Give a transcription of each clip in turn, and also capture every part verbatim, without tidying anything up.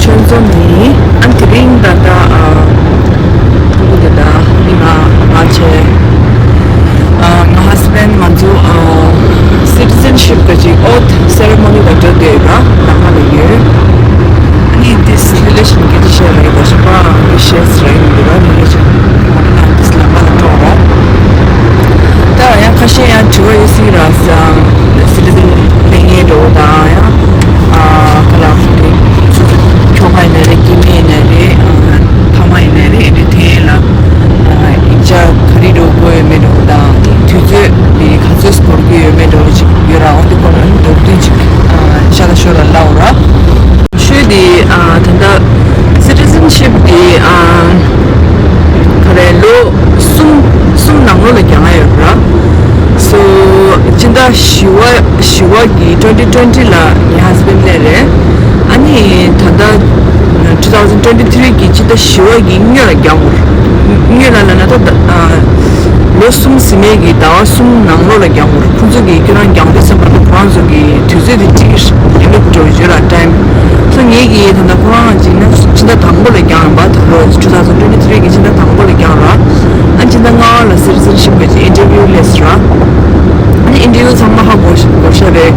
ཆོས་འཛོམས་ནི་ཨ་དེ་རིང་ད་ལྟ་ཨ་ཕྲུ་གུ་དེ་དག་མི་ང་ང་བྱས། ཨ་ང་ཧ་སི་བེན་ང་ཚོ་ཨ་སི་ཊི་ཟན་ཤིབ་གི་ཅིག་ཨོཐ་སེ་རེ་མོ་ནི་ལ་འགྲོ་བསྡད་ཡོད་ར། ལ་ཁ་ལ་ཡོད། ཨ་ནི་དིས་རི་ལེ་ཤན་གི་ཅི་བཤད་ར་ཡོད་པ་ཞིག་པ་གི་ཤེས་ར་ཡིན་འདུག་ར། ནི་ལེ་ཤན་ང་ནི་ན་དིས་ལ་ཁ་ལ་འགྲོ་ར། ད་ཡང་ཁ་ཤས་ཡང་དྲི་བ་ཡོད་སྲིད་ར། སི་ཊི་ཟན་ལེན་མཁན་འགྲོ་དང་ཡང་ཨ་ཁ་ལ་ཁྱོ་ག་ཡིན་ནའི་རེད། སྐྱེ་དམན་ཡིན་ནའི་རེད། ཨ་ཕ་མ་ཡིན་ནའི་རེད། འདི་དེ་ལ་ཨ་ཡིག་ཆ་ག་རེ་འགྲོ་དགོས་ཡོད་མེད་འགྲོ་དང་དུས་ཚོད་འདི་ག་ཚོད་འགོར་གྱི་ཡོད་མེད་འགྲོ་ཅིག་ཡོད་ར། འོ་འདི་སྐོར་ལ་མདོར་བསྡུས་ཅིག་ཨ་ཤ་ལ་ཤོ་ལ་ལབ་འོ་ར། ཆོས་འདི་ཨ་ད་ལྟ་སི་ཊི་ཟན་ཤིབ་འདི་ཨ་ག་རེ་ལོ་གསུམ་གསུམ་ནང་ལོགས་ལ་རྒྱག་ཡ་ཡོད་ར། སོ་སྤྱི་ཟླ་བཞི་བ་བཞི་བ་གི་ཊུ་ཝེན་ཊི་ཊུ་ཝེན་ཊི་ལ་ངའི་ཧ་སི་བེན་སླེབས་རེད། ཨ་ནི་ད་ལྟ་ཊུ་ཐའུ་ཟན་ཊུ་ཝེན་ཊི་ཐི་རི་གི་སྤྱི་ཟླ་བཞི་བ་གི་སྔོན་ལ་རྒྱག་འོ་ར། སྔོན་ལ་ལབ་ན་ད་ལྟ་ཨ་ལོ་གསུམ་ཟིན་མེད་ཀྱི་ཟླ་བ་གསུམ་ནང་ལོགས་ལ་རྒྱག་འོ་ར། ཁོང་ཚོ་གིས་ཁྱོད་རང་རྒྱག་དུས་ཙམ་པ་ལ་ཁོ་རང་ཚོ་གི་དུས་ཚོད་དེ་ཅིག་ལི་མིཊ་འགྲོ་ཡོད་ར། ཊའིམ། སོ་ངེད་ཀྱིས་ད་ལྟ་ཁོ་རང་ཅིག་ན་ཕྱི་ཟླ་དང་པོ་ལ་རྒྱག་ཡོང་པ། ད་ལོ་ཊུ་ཐའུ་ཟན་ཊུ་ཝེན་ཊི་ཐི་རི་གི་ཕྱི་ཟླ་དང་པོ་ལ་རྒྱག་ར། ཨ་ཕྱི་ཟླ་ལྔ་པ་ལ་སི་ཊི་ཟན་ཤིབ་གི་ཅིག་ཨིན་ཊར་བིའུ་སླེབས་ར། ཨ་ནི་ཨིན་ཊར་བིའུ་ཚང་མ་ཧ་གོ་གོ་ཤ་རེད།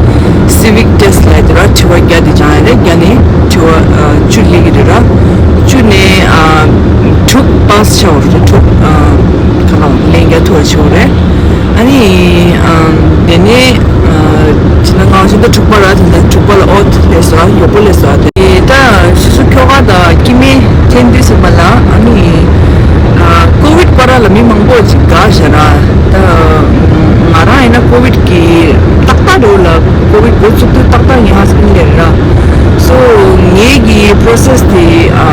སི་བིག་ཊེ་སི་ཊི་ལབ་དེ་ར། དྲི་བ་བརྒྱ་དེ་སྦྱང་ཡ་རེད། བརྒྱ་ནས་དྲི་བ་ཨ་བཅུ་སླེབས་ཀྱི་རེད་ར། བཅུ་ནས་ཨ་དྲུག་པཱ་སི་བྱ་འོ་རེད། དྲུག་ཨ་ག་ལ་ལན་བརྒྱ་ཐུབ་པ་བྱེད་འོ་རེད། ཨ་ནི་ཨ་དེ་ནས་ཨ་ཕྱི་ཟླ་ལྔ་པ་ཕྱི་ཟླ་དྲུག་པ་ར། དེ་ཟླ་དྲུག་པ་ལ་ཨོཐ་སླེབས་སོང་། མགྱོགས་པོ་སླེབས་སོང་། དེ་ད་སོ་སོ་ཁྱོ་ག་དང་སྐྱེ་དམན་འཐེན་དུས་ཙམ་པ་ལ་ཨ་ནི་ཨ་ཀོ་ཝིཌ་བར་ལ་མི་མང་པོ་ཅིག་དགའ་བཞག་ར། ད་ང་རང་ཡིན་ན་ཀོ་ཝིཌ་གི་ཏག་ཏག་འགྲོ་ལ་ཀོ་ཝིཌ་འགོ་བཙུགས་དུས་ཏག་ཏག་ངའི་ཧ་སི་བེན་སླེབས་ར། སོ་ངེད་ཀྱི་པོ་རོ་སེ་སི་དེ་ཨ་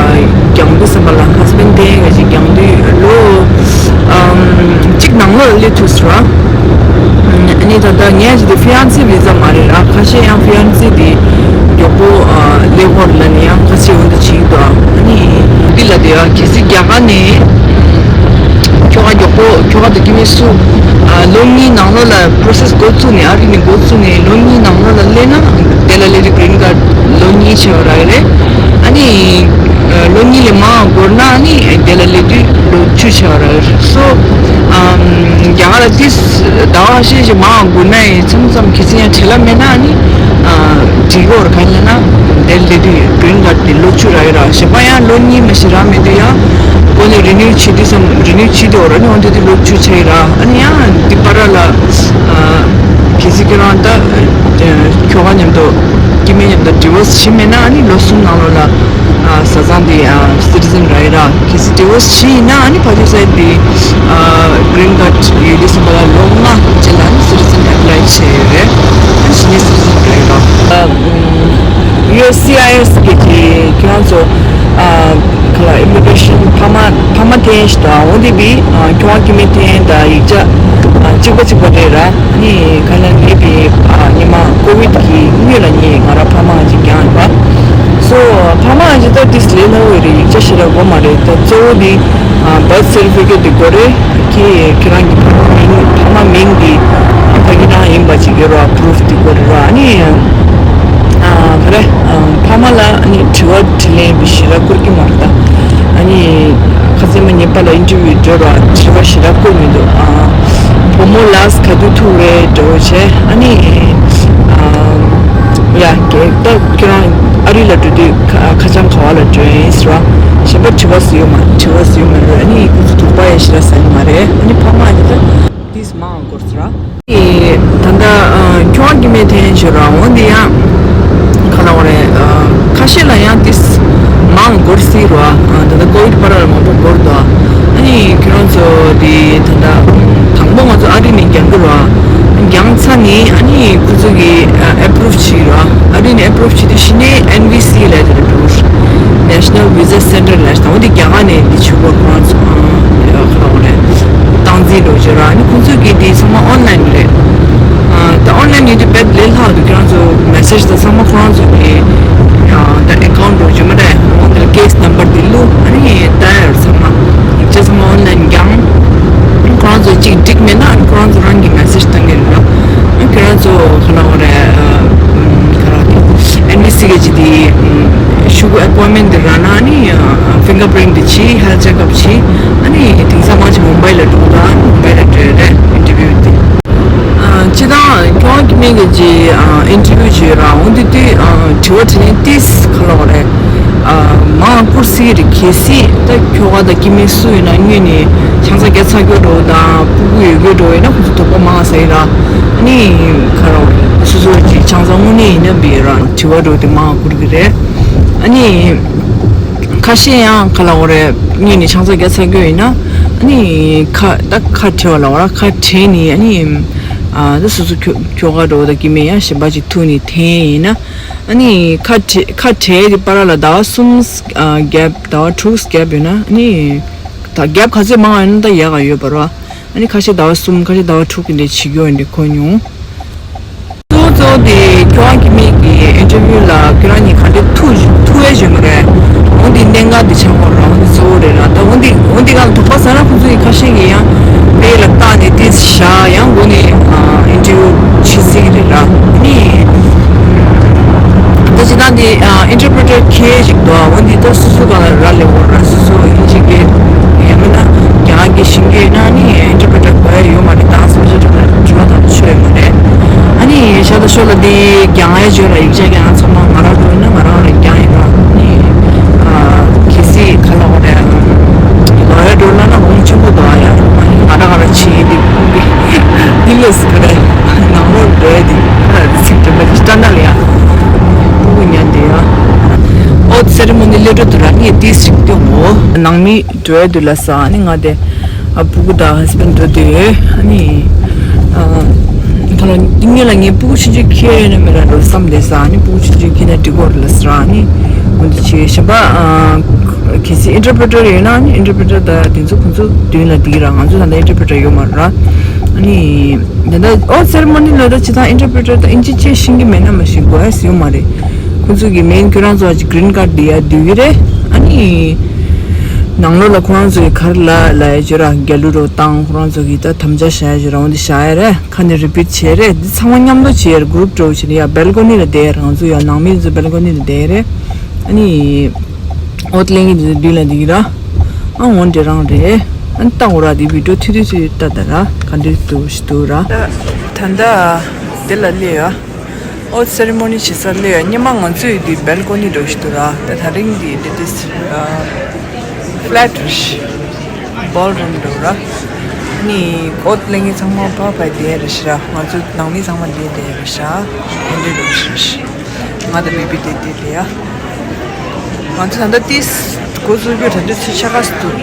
རྒྱག་དུས་ཙམ་པ་ལ་ཧ་སི་བེན་འཐེན་ག་ཅིག་རྒྱག་དུས་ལོ་ཨམ་གཅིག་ནང་ལོགས་སླེབས་ཐུབ་སོང་ར། ཨ་ནི་ད་ལྟ་ངས་ཅིག་དེ་ཧྥི་ཡན་སི་བི་ཟ་མ་རེད་ར། ཁ་ཤས་ཡང་ཧྥི་ཡན་སི་དེ་མགྱོགས་པོ་ཨ་སླེབས་ཡོད་རེད་ལབ་ནས་ཡང་ཁ་ཤས་འོ་འདི་བྱེད་ཀྱི་འདུག་ཨ་ནི་འདི་ལ་དེ་ཡང་གལ་སྲིད་རྒྱ་གར་ནས་ཁྱོ་ག་མགྱོགས་པོ་ཁྱོ་ག་དང་སྐྱེ་དམན་སུ་ཨ་ལོ་གཉིས་ནང་ལོགས་ལ་པོ་རོ་སེ་སི་འགོ་བཙུགས་ནས་ཨ་རི་ནས་འགོ་བཙུགས་ནས་ལོ་གཉིས་ནང་ལོགས་ལ་སླེབས་ན་དེ་ལ་སླེབས་དུས་གི་རིན་ཁཱརཌ་ལོ་གཉིས་བྱས་པ་རག་གི་རེད། ཨ་ནི་ལོ་གཉིས་ལས་མང་བ་འགོར་ན་ཨ་ནི་དེ་ལ་སླེབས་དུས་ལོ་བཅུ་བྱས་པ་རག་གི་རེད། སོ་ཨམ་རྒྱ་གར་ལ་ཏིས་ཟླ་བ་ཤས་ཤིག་མང་བ་འགོར་ན་ཡང་མཚམས་མཚམས་གལ་སྲིད་ཡང་བྲེལ་བ་མེད་ན་ཨ་ནི་ཨ་འགྲིག་གི་ཡོད་རེད། གང་ཡིན་ལབ་ན་དེ་ལ་སླེབས་དུས་གི་རིན་ཁཱརཌ་དེ་ལོ་བཅུ་རག་གི་རེད། གཞན་པ་ཡང་ལོ་གཉིས་མ་ཞིག་རག་མེད་དུས་ཡང་སྒོ་ནས་རི་ནིའུ་བྱེད་དུས་སམ་རི་ནིའུ་བྱེད་དུས་ཡོད་རེད། ཨ་ནི་འོ་འདི་དུས་ལོ་བཅུ་ཆགས་ཀྱི་རེད། ཨ་ནི་ཡང་འདི་བར་ལ་ཨ་གལ་སྲིད་ཁྱོད་རང་ད་ཨ་ཁྱོ་ག་མཉམ་དུ་སྐྱེ་དམན་མཉམ་དུ་ཌི་བོར་སི་བྱེད་མེད་ན་ཨ་ནི་ལོ་གསུམ་ནང་ལོགས་ལ་ཨ་བཟའ་ཚང་དེ་ཨ་སི་ཊི་ཟན་རག་གི་རེད། གལ་སྲིད་ཌི་བོར་སི་བྱས་ཡིན་ན་ཨ་ནི་ཕ་ཆོས་སའི་དེ་ཨ་གི་རིན་ཁཱརཌ་ཡོད་དུས་ཙམ་པ་ལ་ལོ་ལྔ་རྗེས་ལ་ཨ་ནི་སི་ཊི་ཟན་ཨེབ་ལའི་བྱས་ཡོད་རེད། ཨ་ནི་གཞི་ནས་སི་ཊི་ཟན་རག་གི་རེད། ཨ་ཡུ་ཨེས་སི་ཨའི་ཨེས་གི་ཁྱེད་རང་ཚོ་ཨ་ག་ལ་ཨི་མི་གྷི་རེ་ཤན་ཕ་མ་ཕ་མ་འཐེན་ཞིག་དང་འོ་དེ་བི་ཨ་ཁྱོ་ག་སྐྱེ་དམན་འཐེན་དང་ཡིག་ཆ་ཨ་གཅིག་པ་གཅིག་པ་རེད་ར། ཨ་ནི་ག་ལ་ངེད་བི་ཨ་ཉི་མ་ཀོ་ཝིཌ་གི་སྔོན་ལ་ངས་ང་རང་ཕ་མ་ཅིག་བརྒྱངས་ཡོད་པ། སོ་ཕ་མ་ཅིག་ད་ཏིས་ལས་སླ་བོ་རེད། ཡིག་ཆ་ཞིག་རག་དགོས་མ་རེད། ད་གཙོ་བོ་དེ་ཨ་བར་ཐི་སར་ཊི་ཕི་ཀེཊ་དེ་དགོས་རེད། ཁྱེད་ཁྱེད་རང་གི་ཕ་མ་མིང་ཕ་མ་མིང་དེ་ཕ་གི་རང་ཡིན་པ་ཅིག་ཡོད་ར། པུ་རུཕ་དེ་དགོས་རེད་ར། ཨ་ནི་ཨ་ག་རེ་ཨ་ཕ་མ་ལ་ཨ་ནི་དྲི་བ་དྲིས་ལན་བི་ཞེ་དྲག་བསྐུར་གྱི་མ་རེད་ད། ཨ་ནི་ཁ་སང་མ་ཉེས་པ་ལ་ཨིན་ཊར་བིའུ་འགྲོ་ར་དྲི་བ་ཞེ་དྲག་བསྐུར་མི་འདུག་ཨ་བུ་མོ་ལགས་ག་དུས་ཐུག་རེད་འགྲོ་བྱས། ཨ་ནི་ཨ་ཡ་གེ་ད་ཁྱེད་རང་ཨ་རི་ལ་འགྲོ་དུས་ཁ་ཁ་བྱང་ག་བ་ལ་འགྲོ་ཡིན་ཟེར་བ། གཞན་པ་དྲི་བ་སུ་ཡོད་མ་དྲི་བ་སུ་ཡོད་མ་རེད། ཨ་ནི་ཁོ་ཚོ་དུག་པ་ཡ་ཞེ་དྲག་ཟ་ཡི་མ་རེད། ཨ་ནི་ཕ་མ་ཨ་ནི་ད་ཏིས་མང་སྐོར་ཟེར་བ། ཨེ་ད་ལྟ་ཨ་ཁྱོ་ག་སྐྱེ་དམན་འཐེན་ཞོར་ར་འོ་འདི་ཡང་ག་ལ་འོ་རེད། ཨ་ཁ་ཤས་ལ་ཡང་ཏིས་མང་སྐོར་སྲིད་ར། ཨ་ད་ལྟ་ཀོ་ཝིཌ་བར་ལ་མང་པོ་འགོར་འདུག་ཨ་ནི་ཁྱོད་རང་ཚོ་འདི་ད་ལྟ་དང་པོ་ང་ཚོ་ཨ་རི་ནས་རྒྱག་གི་ར། རྒྱག་ཚར་ནས་ཨ་ནི་ཁོ་ཚོ་གིས་ཨ་ཨེ་པུ་རུབ་བྱས་ར། ཨ་རི་ནས་ཨེ་པུ་རུབ་བྱས་དུས་གཞི་ནས་ཨེན་བི་སི་ལབ་དེ་རེད་འདུག National Visa Center ལབ་ཞིག་དང་འོ་དེ་རྒྱ་གར་ནས་འདི་ཕྱི་པོ་ཁོ་རང་ཚོ་ཨ་ཁ་ལ་འོ་རེད། སྟངས་འཛིན་འགྲོ་བྱེད་ར། ཨ་ནི་ཁོང་ཚོས་གི་དེ་ཚང་མ་ཨོན་ལན་རེད། ཨ་ད་ཨོན་ལན་ཡོད་དུས་དཔེ་ལས་སླ་འདུག་ཁྱེད་རང་ཚོ་མེ་སེ་ཇི་དང་ཚང་མ་ཁོ་རང་ཚོ་གི་ཨ་ད་ཨེ་ཀའུན་ཊི་འགྲོ་བྱེད་མ་རེད། ཨོན་ལན་ཀེ་སི་ནམ་བར་དེ་བླུགས། ཨ་ནི་ད་ཡར་ཚང་མ་ཡིག་ཆ་ཚང་མ་ཨོན་ལན་རྒྱང་། ཁོ་རང་ཚོ་གཅིག་འགྲིག་མེད་ན་ཨ་ནི་ཁོ་རང་ཚོ་རང་གི་མེ་སེ་ཇི་བཏང་གི་རེད་ལ། ཨ་ཁྱེད་རང་ཚོ་ཁ་ལ་འོ་རེད། ཨ་ཁ་ལ་ཨེན་བི་སི་གི་ཅི་དེ་ཤུ་གུ་ ཨེ་པོའིན་མེན་ཊི་འདི་རག་ན་ཨ་ནི་ཕིང་གར་པི་རིན་ཊི་འདི་བྱེད། ཧེལ་ཐི་ཅེག་ཨབ་བྱེད། ཨ་ནི་དེང་སང་མང་ཆེ་མུམ་བྷའི་ལ་འགྲོ་གི་འདུག་མུམ་བྷའི་ལ་འགྲོ་ཡ་རེད་ཨིན་ཊར་བིའུ་དེ། ཨ་སྤྱིར་བཏང་ཁྱོ་ག་སྐྱེ་དམན་གྱི་ཨ་ཨིན་ཊར་བིའུ་བྱེད་ར་འོ་འདི་དུས་ཨ་དྲི་བ་དྲིས་ལན་ཏིས་ག་ལབ་དགོས་རེད། ཨ་མང་བསྐུར་སྲིད་ཀྱི་རེད། གལ་སྲིད་ད་ཁྱོ་ག་དང་སྐྱེ་དམན་སུ་ཡིན་ན་སྔོན་ནས་ཆང་ས་བརྒྱབ་ཚར་ཡོད་འགྲོ་དང་སྤུ་གུ་ཡོད་ཡོད་འགྲོ་ཡིན་ན་ཁོ་ཚོ་དོགས་པ་མང་ཟེར་ར། ཨ་ནི་ག་ལབ་དགོས་རེད། སོ་སོ་ཅིག་ཆང་ས་དངོས་གནས་ཡིན་ན་བི་ར་དྲི་བ་འགྲོ་དེ་མང་བསྐུར་གི་རེད། ཨ་ནི་ཁ་ཤས་ཡང་ག་ལབ་དགོས་རེད། སྔོན་ནས་ཆང་ས་བརྒྱབ་ཚར་ཡོད་ཡིན་ན་ཨ་ནི་ཁ་ད་ཁ་བྲལ་བ་ལབ་དགོས་ར། ཁ་བྲལ་ནས་ཨ་ནི་ཨ་ད་སོ་སོ་ཁྱོ་ཁྱོ་ག་འགྲོ་དང་སྐྱེ་དམན་ཡང་གཞན་པ་ཅིག་ཐུག་ནས་འཐེན་ཡིན་ན། ཨ་ནི་ཁ་བྲལ་ཁ་བྲལ་གྱི་བར་ལ་ཟླ་བ་གསུམ་ཨ་གེབ་ཟླ་བ་དྲུག་གེབ་ཡོད་ན་ཨ་ནི་ད་གེབ་ག་ཚོད་མང་བ་ཡོད་ན་ད་ཡག་ག་ཡོད་པ་ར། ཨ་ནི་ཁ་ཤས་ཟླ་བ་གསུམ་ཁ་ཤས་ཟླ་བ་དྲུག་གི་འདྲ་བྱེད་ཀྱི་ཡོད་འདྲ་གོ་མྱོང་། གཙོ་བོ་གཙོ་བོ་དེ་ཁྱོ་ག་སྐྱེ་དམན་གྱི་ཨིན་ཊར་བིའུ་ལ་ཁྱོད་རང་གཉིས་ག་འདྲ་ཐུག་ཐུག་ཡས་བྱུང་གི་རེད། འོ་འདི་གནད་འགག་འདི་ཆགས་པ་རང་གཙོ་བོ་རེད་ལ། ད་འོ་འདི་འོ་འདི་ག་ལ་དོགས་པ་ཟ་ན་ཁོ་ཚོ་ཡི་ཁ་ཤས་ཀྱིས་ཡང་དཔེ་ལ་བལྟས་ནས་དེ་བཞག་ཡང་སྒོ་ནས་ཨིན་ཊར་བིའུ་བྱེད་སྲིད་ཀྱི་རེད་ལ། ནི་ད་ཅི་ད་འདི་ཨིན་ཊར་པི་རི་ཊར་ཁྱེད་ཅིག་འདུག་འོ་འདི་ད་སོ་སོ་ག་ལ་རག་ལས་འོ་ར་སོ་སོ་ཨིན་ཇི་གི་ཡང་མིན་ན་རྒྱ་གར་གྱི་ཤིང་གི་ན་ནི་ཨིན་ཊར་པི་རི་ཊར་དགོས་ཡ་ཡོད་མ་རེད། ད་སོ་སོ་དྲི་བ་དང་ཆོས་ཡོད་མ་རེད། ཨ་ནི་ཤ་ད་ཤོ་ལ་འདི་རྒྱང་ཡ་བརྗོད་ལ་ཡིག་ཆ་རྒྱང་ཚང་མ་ང་རང་འགྲོ་ཡིན་ན་ང་རང་ལ་རྒྱང་ཡིན་ར། ནི་གལ་སྲིད་ག་ལ་འོ་རེད། ལོ་ཡ་འགྲོ་ལ་ན་འོང་ཆེན་པོ་འདུག་ཨ། ཡ་ང་རང་ང་རང་ཆེ་ཡི་འདི་འདི་ལས་སུ་ག་རེ་ནང་ལོགས་འགྲོ་ཡ་འདི་ཚིག་འདྲ་མ་ཅི་ལྟ་ན་ལ་ཡ་ཕྲུ་གུ་ཉན་དེ་ཡ། ཨོ་ཚེ་རི་མོ་ནི་ལས་འགྲོ་དུ་ར་ནི་ཏིས་ཞིག་སྟེ་འོ་ནང་མི་འགྲོ་ཡ་འདུག་ལ་ས་ནི་ང་དེ། ཨ་སྤུ་གུ་དང་ཧ་སི་བྷེན་ཌི་འགྲོ་དུས་ཨ་ནི་ཨ་ཁ་ལོ་འདི་ངེད་ལ་ངའི་སྤུ་གུ་ཆུང་ཆུང་ཁྱེར་ཡོད་ན་མེད་ལ་འགྲོ་བསམ་བསྡད་ས། ཨ་ནི་སྤུ་གུ་ཆུང་ཆུང་ཁྱེར་ན་འགྲིག་གོ་རེད་ལ་ཟེར། ཨ་ནི་འོ་འདི་བྱས་གཞན་པ་ཨ་གལ་སྲིད་ཨིན་ཊར་པི་རི་ཊར་ཡོད་ན་ཨ་ནི་ཨིན་ཊར་པི་རི་ཊར་དང་དེ་ཚོ་ཁོང་ཚོ་མདུན་ལ་འགྲིག་ར། ང་ཚོ་ད་ལྟ་ཨིན་ཊར་པི་རི་ཊར་ཡོད་མ་རེད་ར། ཨ་ནི་ད་ལྟ་ཨོ་ཚེ་རི་མོ་ནི་ལ་ད་ཇི་ལྟར་ཨིན་ཊར་པི་རི་ཊར་དང་ཨིན་ཇི་ཅེས་ཤེས་ཀྱི་མེད་ན་མ་ཤེས་དགོས་ཡ་ཡོད་མ་རེད། ཁོང་ཚོ་གི་མེན་ཁྱོད་རང་ཚོ་ཨ་ཅི་གི་རིན་ཁཌ་འདི་ཡ་བསྡུ་གི་རེད། ཨ་ནི་ནང་ལོགས་ལ་ཁོ་རང་ཚོ་གི་ག་རེ་ལབ་ལབ་ཡ་བྱོས་ར། རྒྱ་གླུ་རོ་བཏང་ཁོ་རང་ཚོ་གི་ད་དམ་བཅའ་བཞག་ཡ་བྱོས་ར། འོ་འདི་བཞག་ཡ་རེད། ཁ་ནས་རི་པིཊ་བྱས་རེད། འདི་ཚང་མ་མཉམ་དུ་བྱས་རེད། གུ་རུབ་འདྲ་བོ་བྱས་ནས་ཡ་བེལ་ཀོ་ནི་ལ་བསྡད་ཡ་རེད། ང་ཚོ་ཡ་ནང་མི་ཚོ་བེལ་ཀོ་ནི་ལ་བསྡད་ཡ་རེད། ཨ་ནི་ཨོ་ཏི་གླེང་གི་འདི་ཚོ་མདུན་ལ་འདི་གི་ར། ཨ་འོ་འདྲ་རང་རེད། ཨ་ནི་ལྟ་འོ་ར་འདི་བི་ཌིའོ་ཐུང་ཐུང་ཐུང་ལྟ་ད་ར་ག་འདྲ་འདུག་ཞིག་འདུག་ར། ད་ད་ལྟ་དེ་ལ་སླེབས་ཡ། ཨོ་ཚེ་རི་མོ་ནི་བྱེད་ས་སླེབས་ཡ། སྔོན་མ་ང་ཚོའི་འདི་བེལ་ཀོ་ནི་འདྲ་བོ་ཞིག་འདུག་ར། ད་ད་རིང་འདི་འདི་འདི་ཕ་ལེཊ་རེད། བྷོལ་རུམ་འདྲ་བོ་ར། ནི་ཨོ་གླེང་གི་ཚང་མ་ཕ་ཕ་བསྡད་རེད་ཤག་ང་ཚོ་ནང་མི་ཚང་མ་འདི་བསྡད་རེད་ཤག་འོ་འདི་འདྲ་བོ་ཞིག་ང་དང་བི་བི་འདི་འདི་བསྡད་ཡ། ང་ཚོ་ད་ལྟ་ཏིས་འགོ་བཙུགས་རྒྱུ་ད་ལྟ་ཚོད་ཆ་ག་སུ་འདུག་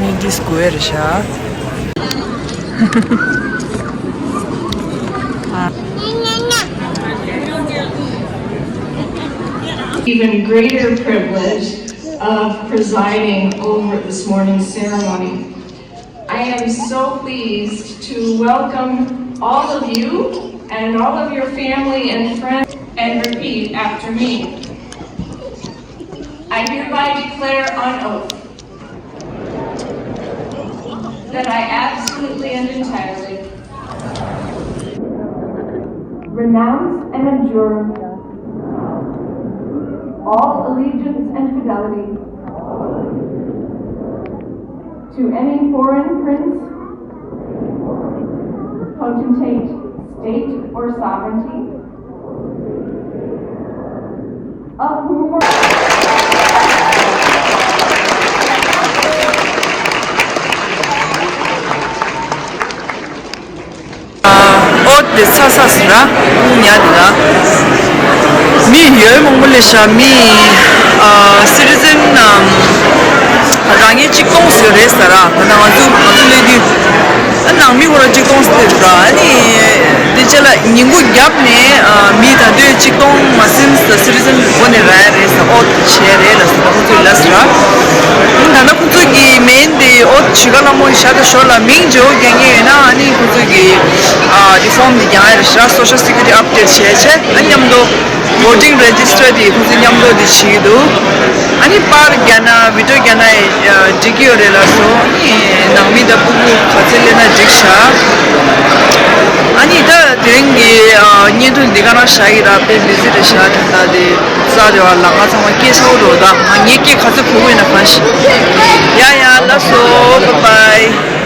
ནི་ཏིས་དགོས་ཡ་རེད་ཤག Even greater privilege of presiding over this morning's ceremony. I am so pleased to welcome all of you and all of your family and friends, and repeat after me. I hereby declare on oath that I absolutely and entirely renounce and abjure all allegiance and fidelity to any foreign prince, potentate, state, or sovereignty, of whom or ཨོ་དེ་ས་ས་སི་ར་ཉ་དེ་ར་མི་ཡོད་མང་པོ་ལས་ཤ་མི་ཨ་སི་ཊི་ཛན་རང་ཉིད་གཅིག་སྟོང་ཟེར་རེད་ས་ར། ད་ང་ཚོ་ང་ཚོ་ལས་དུས་ཨ་ནང་མི་ཁོ་ར་གཅིག་སྟོང་ཟེར་ར། ཨ་ནི་དེ་ཆ་ལ་ཉིན་གུང་རྒྱབ་ནས་ཨ་མི་ད་དུས་གཅིག་སྟོང་མ་ཟིན་ས་སི་ཊི་ཛན་སྒོ་ནས་ར་ཡ་རེད་ས། ཨོ་དེ་བྱས་རེད་ལ་ས། ད་ཁོ་ཚོས་ལ་ས་ར། ད་ལྟ་ཁོ་ཚོ་གི་མེན་དེ་ཨོ་ཆུ་ཁ་ལ་མོ་ཤ་ད་ཤོར་ལ་མིང་བརྗོད་རྒྱག་མཁན་ཡོད་ན་ཨ་ནི་ཁོ་ཚོ་གི་ཨ་རི་ཕོམ་དེ་རྒྱག་ཡ་རེད་ཤག་སོ་ཤལ་སི་ཀུ་རི་ཊི་ཨབ་ཌེཊ་བྱས་བྱས་ཨ་མཉམ་དུ་བྷོ་ཊིང་རེ་ཇི་སི་ཊར་དེ་ཁོ་ཚོ་མཉམ་དུ་དེ་བྱེད་ཀྱི་འདུག་ཨ་ ཨ་ནི་པར་རྒྱག་ན་བི་ཌིའོ་རྒྱག་ན་ཡང་འགྲིག་གི་ཡོད་རེད་ལགས་སོ། ཨ་ནི་ནང་མི་དང་སྤུ་གུ་ག་ཚོད་སླེབས་ན་འགྲིག་ཤག་ཨ་ནི་ད་དེ་རིང་གི་བརྙན་ཐུང་འདི་ག་རང་བཞག་གི་ར། དཔེ་མི་སྲིད་རེད་ཤག་ད་ལྟ་དེ་རྩ་རེ་བ་ལ་ང་ཚང་མ་སྐད་ཆ་འོ་རོ་ད་ང་ངའི་སྐད་ག་ཚོད་གོ་གི་ཡོད་ན་གང་ཤེས། ཡ་ཡ་ལགས་སོ། Bye bye།